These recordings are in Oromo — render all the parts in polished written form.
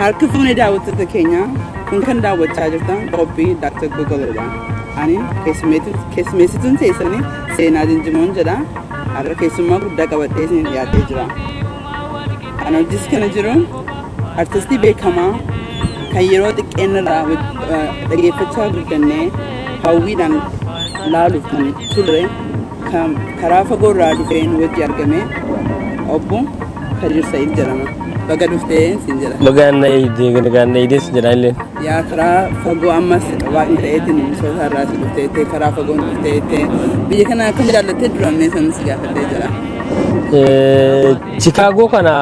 Harka fuunee daawwattoota keenya, kun kan daawwachaa jirtan qophii Dr. Googleedha. Ani keessummeessituun teessanii Seenaa Jinjimoon jedha. Har'a keessummaa guddaa qabadhee isin dhiyaatee jira. Ana hojis kana jiru artistii beekamaa kan yeroo xiqqeenyarraa dhageeffachaa guddannee hawwiidhaan laaluuf kan turre, kan karaa fagoorraa dhufee nu wajji argame, obbo Kadir Sa'id jedhama. Baga dhuftee siin jedha. Bagaan na eegdee, nagaan na eegdees jedha illee. Yaa, karaa fagoo ammas waaqni ta'eetiin Minnesota irraa si dhuftee, karaa fagoon dhuftee, biyya kana akkam jaallattee duramee san si gaafadhee jira. Chicago kana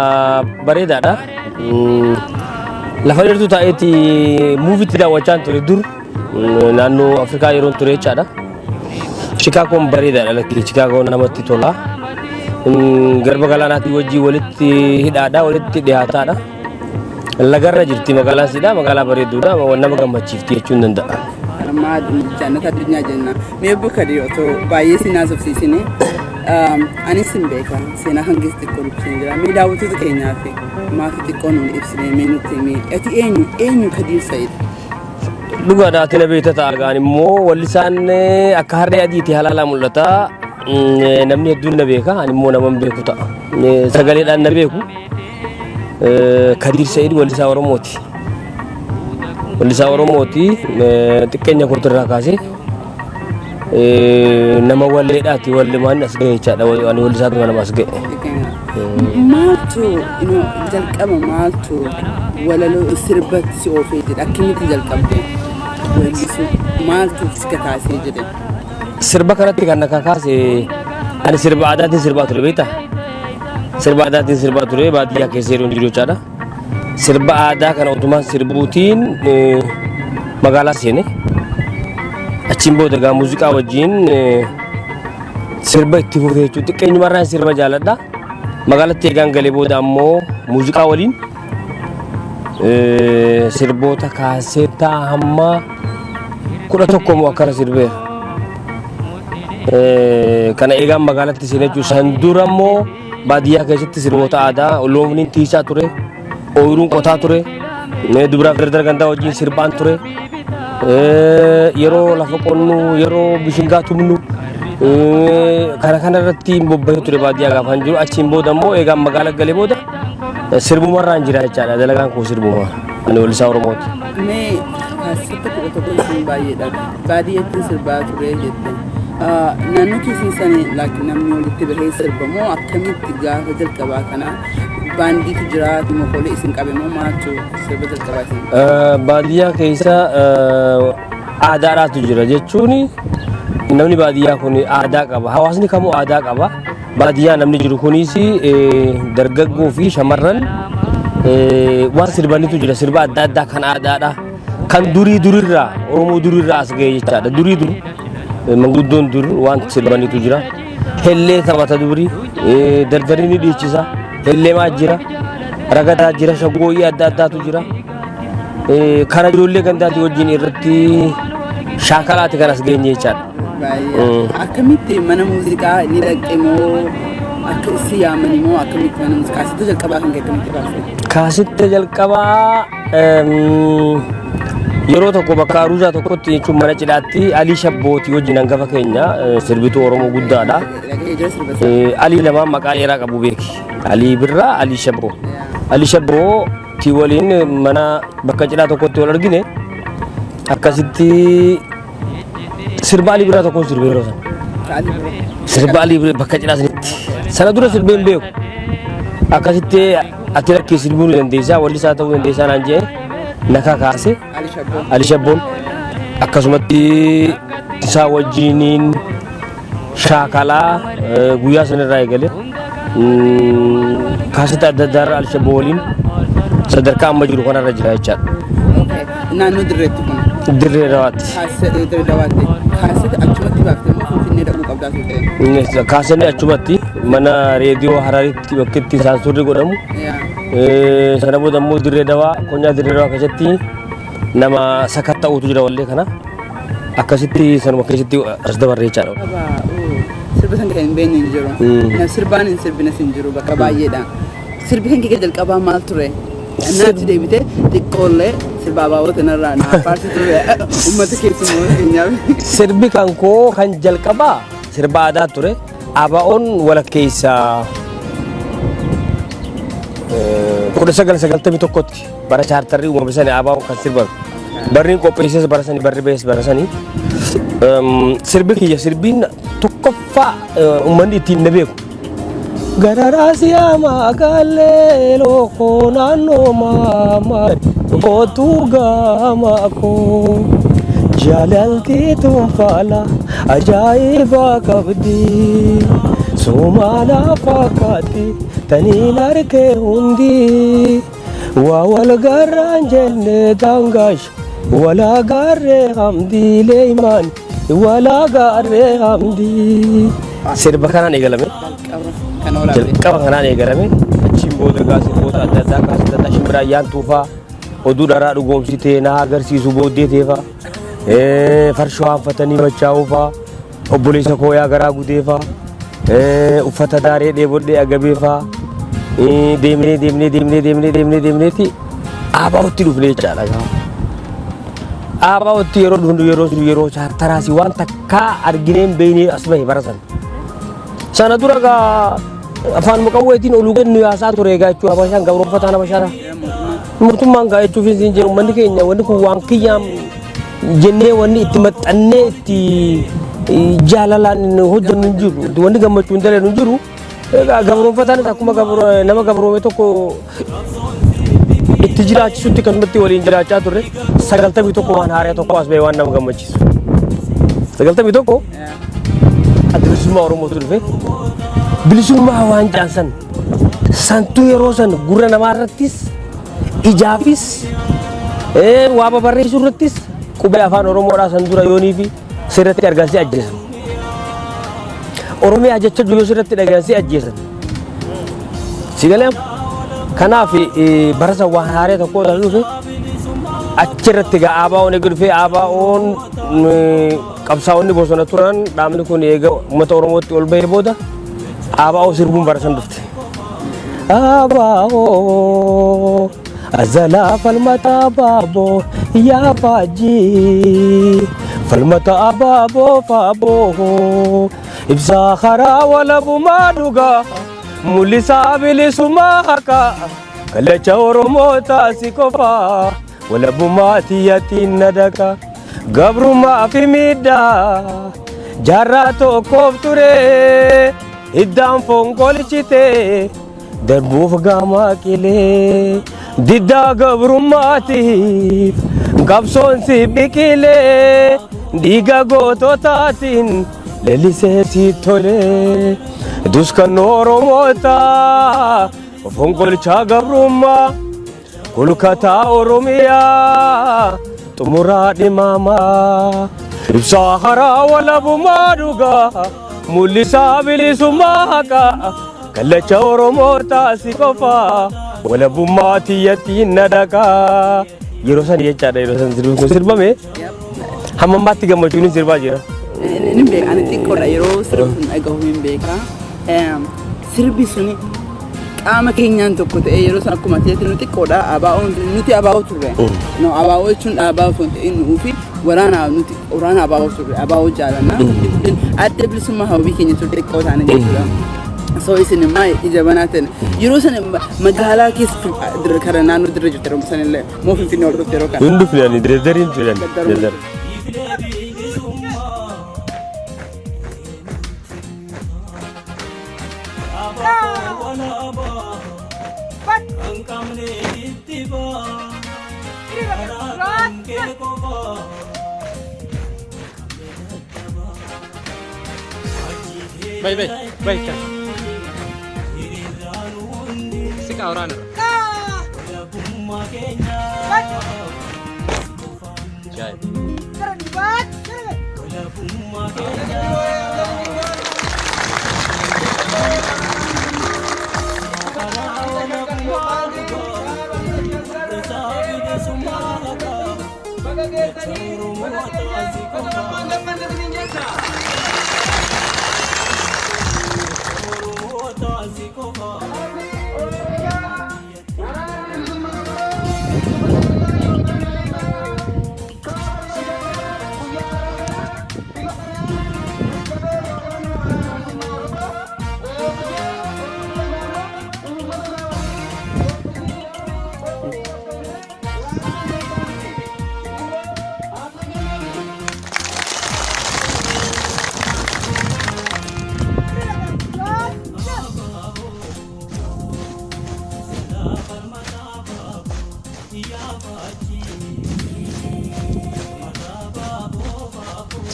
bareedaadha. Lafa dheertuu taa'eeti movie tti daawwachaa ture dur naannoo Afrikaa yeroo ture jechaadha. Chikaagoon bareedaadha lakki, Chikaagoon namatti tola. Garba galaanaatii wajjin walitti hidhaadha, walitti dhiyaataadha. Lagarra jirti magaalaan siidha, magaalaa bareedduudha, nama gammachiifti jechuun danda'a. Ammaa jannata addunyaa jenna. Mee obbo Kadir, otoo baay'ee si naasofsiisine, anis hin beeka, seenaa hangis xiqqoo dubbisee jira. Mee daawwattoota keenyaaf maatii xiqqoo nuun ibsine, mee nutti himi. Ati eenyu, eenyu Kadir Sa'id? Dhugaadha, ati na beekta ta'a gaan immoo wallisaan akka harree adiiti halaalaa mul'ata. Namni hedduun na beeka, ani immoo nama hin beeku ta'a. Sagaleedhaan na beeku. Kadir Sa'id wallisaa Oromooti. Wallisaa Oromooti, xiqqeenya kootirraa kaasee nama walleedhaati, wallumaan as ga'e jechaadha. Ani wallisaatuma nama as ga'e. Maaltu jalqaba, maaltu walaloo sirbatti si oofee jedhe? Akkamitti jalqabde weellisuu? Maaltu si kakaasee jedhe? Sirba kanatti kan na kakaase, ani sirba aadaatiin sirbaa ture, beektaa? Sirba aadaatiin sirbaa ture baadiyyaa keessa yeroo jiru jechaadha. Sirba aadaa kana otumaan sirbuutiin magaalaa seene. Achiin booda egaa muuziqaa wajjin sirba itti fufee jechuudha. Xiqqeenyumarraan sirba jaaladha. Magaalatti eegaan galee booda ammoo muuziqaa waliin sirboota kaaseetaa hamma 11 moo akkana sirbeera. Kana eegaan magaalatti seenee jechuudha. San dura immoo baadiyyaa keessatti sirboota aadaa looniin tiisaa ture, ooyiruun qotaa ture, dubaraaf dardara gandaa wajjin sirbaan ture. Yeroo lafa qonnu, yeroo bishingaa tumnu, kana kana irratti bobbahee ture baadiyyaa gaafaan jiru. Achiin booda immoo eegaan magaala galee booda sirbumarraan jira jechaadha. Dalagaan koo sirbuma. Ani wallisaa Oromooti. Mee kaasetta 11 isin baay'eedha. Baadiyyaatti sirbaa ture jette. Naannoo keessan sani like namni walitti bahee sirba moo akkamitti gaafa jalqabaa kana baandiitu jira mokolee isin qabe moo maaltu sirba jalqabaa isin? Baadiyyaa keessa aadaadhaatu jira, jechuun namni baadiyyaa kun aadaa qaba. Hawaasni kamuu aadaa qaba. Baadiyyaa namni jiru kunis dargaggoo fi shamarran waan sirbanitu jira. Sirba adda addaa kan aadaadha. Kan durii durirraa, Oromoo durirraa as ga'e jechaadha. Durii dur manguddoon dur waan sirbanitu jira. Hellee taphata durii, dardarri ni dhiichisa. Helleemaa jira. Ragadaa jira. Shaggooyyee adda addaatu jira. Kana ijoollee gandaatii wajjin irratti shaakalaati kan as geenye jechaadha. Baay'ee. Akkamitti mana muuziqaa ni dhaqxe moo akka si yaamani moo akkamitti mana muuziqaa sitti jalqabaa kan kee akkamitti baafte? Kaasitti jalqabaa yeroo tokko bakka aruuzaa tokkotti, jechuun mana cidhaatti, Alii Shabbootii wajjin, hangafa keenya, sirbituu Oromoo guddaadha. Dhagahee jira sirba isaa. Alii lamaan maqaa dheeraa qabu beeki. Alii Birraa, Alii Shabboo. Alii Shabboo ti waliin mana bakka cidhaa tokkotti wal argine. Akkasitti sirba Alii Birraa tokkoon sirbe yeroo sana. Alii Birraa. Sirba Alii Birraa bakka cidhaa sanitti. Sana dura sirbee hin beeku. Akkasitti ati rakkee sirbuu ni dandeessaa, wallisaa ta'uu dandeessaa naan jee na kakaase. Ali Shabboo. Ali Shabboon akkasumatti isaa wajjiniin shaakalaa guyyaa sanirraa eegale kaasetta adda addaarra Ali Shabboo waliin sadarkaa amma jiru kanarra jira jechaadha. Okay. Naannoo dirreetti kun. Dirree Dawaatti. Kaasetta Dirree Dawaatti. Kaasetta achumatti baaftee moo Finfinnee dhaquu qabdaa turte? Kaasenni achumatti mana reediyoo Hararitti bakki itti saansurri godhamu. Sana booda immoo Dirree Dawaa, konyaa Dirree Dawaa keessatti nama sakatta'uutu jira wallee kana. Akkasitti sanuma keessatti as dabarre jechaadha. Qaba, oo, sirba san kan hin beekne hin jiru. Na sirbaan hin sirbines hin jiru bakka baay'eedha. Sirbi kan kee jalqabaa maal ture? Innaatti deebitee xiqqoollee sirba abaaboo kanarraa naa faarsitu uummata keessumaa keenyaaf. Sirbi kan koo kan jalqabaa sirba aadaa ture. ABO'n walakkeessa 1991tti bara chaartarrii uumame sani ABO'n kan sirbame. Barriin qopheesses bara sani, barri bees bara sani. Sirbi kiyya sirbiin tokkoffaa uummanni ittiin na beeku. Gararaasi hamaa gaalee lookoo naannoo maamaa kootuu gaamaa koo. Jaalalti tunfaala ajaa'iba qabdi. Sumaana fakkaatti taniin harkee hundi. Waa wal garraan jenne daangaash walaa gaarree hamdii leeymaan walaa gaarree hamdii. Sirba kanaan eegalame. Kan oolaa. Jalqaba kanaan eegalame. Achiin booda egaa sirboota adda addaa kaas adda addaa shimbira ayyaan tuufaa oduu dharaa dhugoomsitee na agarsiisu booddee teefaa farshoo haanfatanii machaa'uufaa obboleessa koo yaa garaa gudeefaa uffata daaree dheebodhee agabeefaa deemnee deemnee deemnee deemnee deemnee deemneeti ABO'tti dhufne jechaadha. ABO'tti yeroo dhufnu yeroo sun yeroo chaartaraasi waan takkaa arginee hin beeknee as bahe bara sana. Sana dura gaa afaan qawweetiin oluu kennu yaasaa ture egaa jechuudha. Habashaan gabroonfataan Habashaadha. Mootummaan gaa jechuuf hin jedhu uummanni keenya wanni kun waan kiyyaan jennee wanni itti maxxannee itti jaalalaan hojjennu hin jiru. Wanni gammachuu hin dalenu hin jiru. Egaa gabroonfataanis akkuma nama gabroome tokko itti jiraachisutti kanumatti waliin jiraachaa turre. 91 waan haaraa tokko as ba'e waan nama gammachiisu. 91 adda bilisummaa Oromootu dhufe. Bilisummaa waan caansan santuu yeroo san gurra namaa irrattis ijaafis waa babarreessuu irrattis qubee afaan Oromoodhaa san dura yoonii fi sirratti argan si ajjeesan. Oromiyaa jecha yoo sirratti dhagayan si ajjeesan. Si galee kanaaf bara san waan haaraa tokko irraa dhufe achirratti egaa ABO'n eega dhufee ABO'n qabsaa'onni bosona turan dhaabni kun eega uummata Oromootti ol bahee booda ABO sirbuun bara san dhufte. ABO azalaa falmata abaaboo yaa faajjii falmata abaaboo faaboo ibsaa karaa walabumaa dhugaa mul'isaa bilisummaa haqaa kallacha Oromoo taasi qofaa walabummaa tiyyaatiin na daqa gabrummaa fi miidhaa jaarraa tokkoof ture hiddaan fonqolchite darbuuf gaamaa qilee diddaa gabrummaatiif qabsoon si biqilee dhiiga goototaatiin leellisee si tolee duskan Oromootaa fonqolchaa gabrummaa kulkataa Oromiyaa xumuraa dhimaamaa ibsaa karaa walabummaa dhugaa mul'isaa bilisummaa haqaa kallacha Oromoo taasi qofaa walabummaa tiyyattiin na dhaqaa. Yeroo san jechaadha yeroo san sirbi kun sirbame hamma ammaatti gammachuun sirbaa jira. Inni beeka ani xiqqoodha yeroo sirbi sun dhagahu hin beeka. Sirbi suni qaama keenyaan tokko ta'ee yeroo san akkuma ta'etti nu xiqqoodha ABO'n nuti ABO turre. No ABO jechuun dhaabaa osoo hin ta'in nuufi waraana nuti waraana ABO turre ABO jaalanna. Adda bilisummaa hawwii keenya turre xiqqoo taane jechuudha. So isin immoo ija banaa ta'e yeroo sana magaalaa keessa kara naannoo dirra jirte yeroo sanillee moo Finfinnee ol dhufte yeroo kana. Hin dhufne ani direedariin filan. Direedar. Bay bay bay kan. Sika waraana. Jai.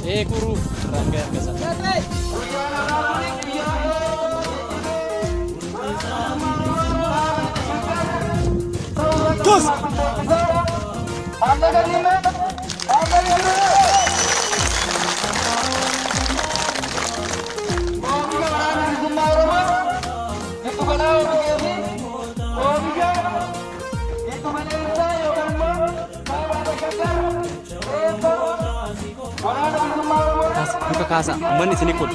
Eekuru irraan ga'e harka isaa. Kaasa, muka kaasa, uummanni isinii kun.